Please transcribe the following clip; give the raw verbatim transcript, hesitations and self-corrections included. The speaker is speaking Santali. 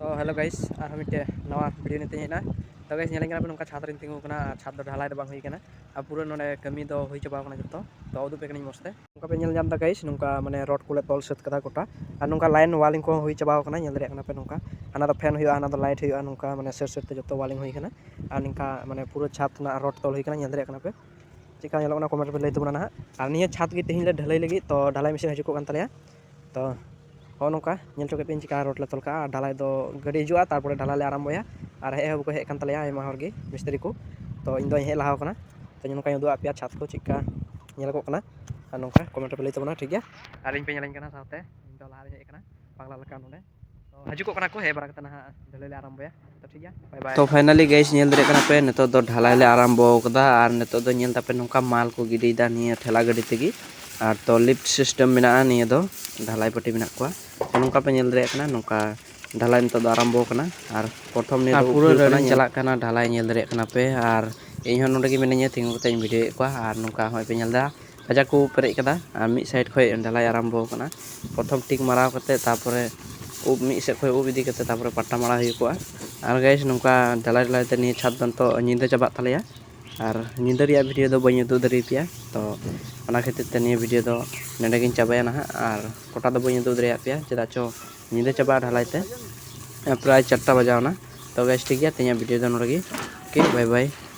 ᱛᱚ hello guys, ᱟᱨᱦᱚᱸ ᱢᱤᱫᱴᱮᱡ ᱱᱟᱣᱟ video ᱱᱤᱛᱚᱜ ᱤᱧ ᱦᱮᱡ ᱮᱱᱟ᱾ ᱛᱚ guys, ᱧᱮᱞᱤᱧ ᱠᱟᱱᱟ ᱯᱮ ᱱᱚᱝᱠᱟ ᱪᱷᱟᱫᱽ ᱨᱤᱧ ᱛᱤᱸᱜᱩ ᱟᱠᱟᱱᱟ, ᱟᱨ ᱪᱷᱟᱫᱽ ᱫᱚ ᱰᱷᱟᱞᱟᱭ ᱫᱚ ᱵᱟᱝ ᱦᱩᱭ ᱟᱠᱟᱱᱟ, ᱟᱨ ᱯᱩᱨᱟᱹ ᱱᱚᱰᱮ ᱠᱟᱹᱢᱤ ᱫᱚ ᱦᱩᱭ ᱪᱟᱵᱟ ᱟᱠᱟᱱᱟ ᱡᱚᱛᱚ᱾ ᱛᱚ ᱩᱫᱩᱜ ᱯᱮ ᱠᱟᱹᱱᱟᱹᱧ ᱢᱚᱡᱽ ᱛᱮ᱾ ᱱᱚᱝᱠᱟ ᱯᱮ ᱧᱮᱞ ᱧᱟᱢ ᱮᱫᱟ guys, ᱱᱚᱝᱠᱟ ᱢᱟᱱᱮ rod ᱠᱚᱞᱮ ᱛᱚᱞ ᱥᱟᱹᱛ ᱠᱟᱫᱟ ᱜᱚᱴᱟ, ᱟᱨ ᱱᱚᱝᱠᱟ line walling ᱠᱚᱦᱚᱸ ᱦᱩᱭ ᱪᱟᱵᱟ ᱟᱠᱟᱱᱟ, ᱧᱮᱞ ᱫᱟᱲᱮᱭᱟᱜ ᱠᱟᱱᱟ ᱯᱮ᱾ ᱱᱚᱝᱠᱟ ᱦᱟᱱᱟ ᱫᱚ fan ᱦᱩᱭᱩᱜᱼᱟ, ᱦᱟᱱᱟ ᱫᱚ light ᱦᱩᱭᱩᱜᱼᱟ, ᱱᱚᱝᱠᱟ ᱢᱟᱱᱮ ᱥᱟᱹᱨ ᱥᱟᱹᱨ ᱛᱮ ᱡᱚᱛᱚ walling ᱦᱩᱭ ᱟᱠᱟᱱᱟ᱾ ᱟᱨ ᱱᱚᱝᱠᱟ ᱢᱟᱱᱮ ᱯᱩᱨᱟᱹ ᱪᱷᱟᱫᱽ ᱨᱮᱱᱟᱜ rod ᱛᱚᱞ ᱦᱩᱭ ᱟᱠᱟᱱᱟ, ᱧᱮᱞ ᱫᱟᱲᱮᱭᱟᱜ ᱠᱟᱱᱟ ᱯᱮ᱾ ᱪᱮᱠᱟ ᱧᱮᱞᱚᱜ ᱠᱟᱱᱟ comment ᱨᱮᱯᱮ ᱞᱟᱹᱭ ᱛᱟᱵᱚᱱᱟ ᱱᱟᱦᱟᱜ᱾ ᱟᱨ ᱱᱤᱭᱟᱹ ᱪᱷᱟᱫᱽ ᱜᱮ ᱛᱮᱦᱮᱧ ᱞᱮ ᱰᱷᱟᱹᱞᱟᱹᱭ ᱞᱟᱹᱜᱤᱫ, ᱛᱚ ᱰᱷᱟᱞᱟᱭ machine ᱦᱤᱡᱩᱜ ᱠᱟᱱ ᱛᱟᱞᱮᱭᱟ᱾ ᱛᱚ ᱦᱚᱸᱜᱼᱚ ᱱᱚᱝᱠᱟ ᱧᱮᱞ ᱦᱚᱪᱚ ᱠᱮᱫ ᱯᱮᱭᱟᱹᱧ ᱪᱮᱠᱟ rod ᱞᱮ ᱛᱚᱞ ᱠᱟᱜᱼᱟ᱾ ᱟᱨ ᱰᱷᱟᱞᱟᱭ ᱫᱚ ᱜᱟᱹᱰᱤ ᱦᱤᱡᱩᱜᱼᱟ, ᱛᱟᱨᱯᱚᱨᱮ ᱰᱷᱟᱞᱟᱭ ᱞᱮ ᱟᱨᱟᱢᱵᱚᱭᱟ᱾ ᱟᱨ ᱦᱮᱡ ᱦᱚᱸ ᱵᱟᱠᱚ ᱦᱮᱡ ᱠᱟᱱ ᱛᱟᱞᱮᱭᱟ ᱟᱭᱢᱟ ᱦᱚᱲ ᱜᱮ ᱢᱤᱥᱛᱨᱤ ᱠᱚ᱾ ᱛᱚ ᱤᱧ ᱫᱚᱧ ᱦᱮᱡ ᱞᱟᱦᱟ ᱟᱠᱟᱱᱟ᱾ ᱛᱚ ᱱᱚᱝᱠᱟᱧ ᱩᱫᱩᱜ ᱟᱫ ᱯᱮᱭᱟ ᱪᱷᱟᱫᱽ ᱠᱚ ᱪᱮᱫᱠᱟ ᱧᱮᱞᱚᱜᱚᱜ ᱠᱟᱱᱟ᱾ ᱟᱨ ᱱᱚᱝᱠᱟ comment ᱨᱮᱯᱮ ᱞᱟᱹᱭ ᱛᱟᱵᱚᱱᱟ, ᱴᱷᱤᱠ ᱜᱮᱭᱟ? ᱟᱨ ᱤᱧ ᱯᱮ ᱧᱮᱞᱤᱧ ᱠᱟᱱᱟ ᱥᱟᱶᱛᱮ, ᱤᱧ ᱫᱚ ᱞᱟᱦᱟ ᱨᱤᱧ ᱦᱮᱡ ᱟᱠᱟᱱᱟ ᱯᱟᱜᱽᱞᱟ ᱞᱮᱠᱟ ᱱᱚᱰᱮ᱾ ᱛᱚ ᱦᱤᱡᱩᱜᱚᱜ ᱠᱟᱱᱟ ᱠᱚ, ᱦᱮᱡ ᱵᱟᱲᱟ ᱠᱟᱛᱮ ᱱᱟᱦᱟᱜ ᱰᱷᱟᱹᱞᱟᱹᱭ ᱞᱮ ᱟᱨᱟᱢᱵᱚᱭᱟ᱾ ᱛᱚ ᱴᱷᱤᱠ ᱜᱮᱭᱟ, bye bye᱾ ᱛᱚ finally guys, ᱧᱮᱞ ᱫᱟᱲᱮᱭᱟᱜ ᱠᱟᱱᱟ ᱯᱮ, ᱱᱤᱛᱚᱜ ᱫᱚ ᱰᱷᱟᱞᱟᱭ ᱞᱮ ᱟᱨᱟᱢᱵᱚ ᱟᱠᱟᱫᱟ᱾ ᱟᱨ ᱱᱤᱛᱚᱜ ᱫᱚ ᱧᱮᱞ ᱛᱟᱯᱮ ᱱᱚᱝᱠᱟ ᱢᱟᱞ ᱠᱚ ᱜᱤᱰᱤᱭᱮᱫᱟ ᱱᱤᱭᱟᱹ ᱴᱷᱮᱞᱟ ᱜᱟᱹᱰᱤ ᱛᱮᱜᱮ᱾ ᱟᱨ ᱛᱚ lift system ᱢᱮᱱᱟᱜᱼᱟ, ᱱᱤᱭᱟᱹ ᱫᱚ ᱰᱷᱟᱞᱟᱭ ᱯᱟᱹᱴᱤ ᱢᱮᱱᱟᱜ ᱠᱚᱣᱟ᱾ ᱛᱚ ᱱᱚᱝᱠᱟ ᱯᱮ ᱧᱮᱞ ᱫᱟᱲᱮᱭᱟᱜ ᱠᱟᱱᱟ, ᱱᱚᱝᱠᱟ ᱰᱷᱟᱞᱟᱭ ᱱᱤᱛᱚᱜ ᱫᱚ ᱟᱨᱟᱢᱵᱚ ᱠᱟᱱᱟ᱾ ᱟᱨ ᱯᱨᱚᱛᱷᱚᱢ ᱱᱤᱭᱟᱹ ᱟᱨ ᱫᱚ ᱯᱩᱨᱟᱹ ᱩᱴᱷᱟᱹᱣ ᱨᱟᱱᱤᱝ ᱠᱟᱱᱟ, ᱪᱟᱞᱟᱜ ᱠᱟᱱᱟ, ᱰᱷᱟᱞᱟᱭ ᱧᱮᱞ ᱫᱟᱲᱮᱭᱟᱜ ᱠᱟᱱᱟ ᱯᱮ᱾ ᱟᱨ ᱤᱧ ᱦᱚᱸ ᱱᱚᱰᱮ ᱜᱮ ᱢᱤᱱᱟᱹᱧᱟ, ᱛᱤᱸᱜᱩ ᱠᱟᱛᱮ ᱤᱧ video ᱮᱫ ᱠᱚᱣᱟ᱾ ᱟᱨ ᱱᱚᱝᱠᱟ ᱦᱚᱸᱜᱼᱚᱭ ᱯᱮ ᱧᱮᱞ ᱮᱫᱟ, ᱠᱟᱡᱟᱠ ᱠᱚ ᱯᱮᱨᱮᱡ ᱠᱟᱫᱟ᱾ ᱟᱨ ᱢᱤᱫ side ᱠᱷᱚᱡ ᱰᱷᱟᱞᱟᱭ ᱟᱨᱟᱢᱵᱚ ᱠᱟᱱᱟ᱾ ᱯᱨᱚᱛᱷᱚᱢ ᱴᱤᱠ ᱢᱟᱨᱟᱣ ᱠᱟᱛᱮ, ᱛᱟᱨᱯᱚᱨᱮ ᱩᱵ ᱢᱤᱫ ᱥᱮᱫ ᱠᱷᱚᱡ ᱩᱵ ᱤᱫᱤ ᱠᱟᱛᱮ, ᱛᱟᱨᱯᱚᱨᱮ ᱯᱟᱴᱟ ᱢᱟᱨᱟᱣ ᱦᱩᱭ ᱠᱚᱜᱼᱟ᱾ ᱟᱨ guys, ᱱᱚᱝᱠᱟ ᱰᱷᱟᱞᱟᱭ ᱰᱷᱟᱞᱟᱭ ᱛᱮ ᱱᱤᱭᱟᱹ ᱪᱷᱟᱫᱽ ᱫᱚ ᱱᱤᱛᱚᱜ ᱧᱤᱫᱟᱹ ᱪᱟᱵᱟᱜ ᱛᱟᱞᱮᱭᱟ᱾ ᱟᱨ ᱧᱤᱫᱟᱹ ᱨᱮᱭᱟᱜ video ᱫᱚ ᱵᱟᱹᱧ ᱩᱫᱩᱜ ᱫᱟᱲᱮᱭᱟᱯᱮᱭᱟ, ᱛᱚ ᱚᱱᱟ ᱠᱷᱟᱹᱛᱤᱨ ᱛᱮ ᱱᱤᱭᱟᱹ video ᱫᱚ ᱱᱚᱰᱮ ᱜᱤᱧ ᱪᱟᱵᱟᱭᱟ ᱱᱟᱦᱟᱜ᱾ ᱟᱨ ᱜᱚᱴᱟ ᱫᱚ ᱵᱟᱹᱧ ᱩᱫᱩᱜ ᱫᱟᱲᱮᱭᱟᱜ ᱯᱮᱭᱟ, ᱪᱮᱫᱟᱜ ᱪᱚ ᱧᱤᱫᱟᱹ ᱪᱟᱵᱟᱜᱼᱟ ᱰᱷᱟᱞᱟᱭ ᱛᱮ, ᱯᱨᱟᱭ ᱪᱟᱨᱴᱟ ᱵᱟᱡᱟᱣ ᱮᱱᱟ᱾ ᱛᱚ guys, ᱴᱷᱤᱠ ᱜᱮᱭᱟ, ᱛᱮᱦᱮᱧᱟᱜ video ᱫᱚ ᱱᱚᱰᱮ ᱜᱮ᱾ Okay, bye bye᱾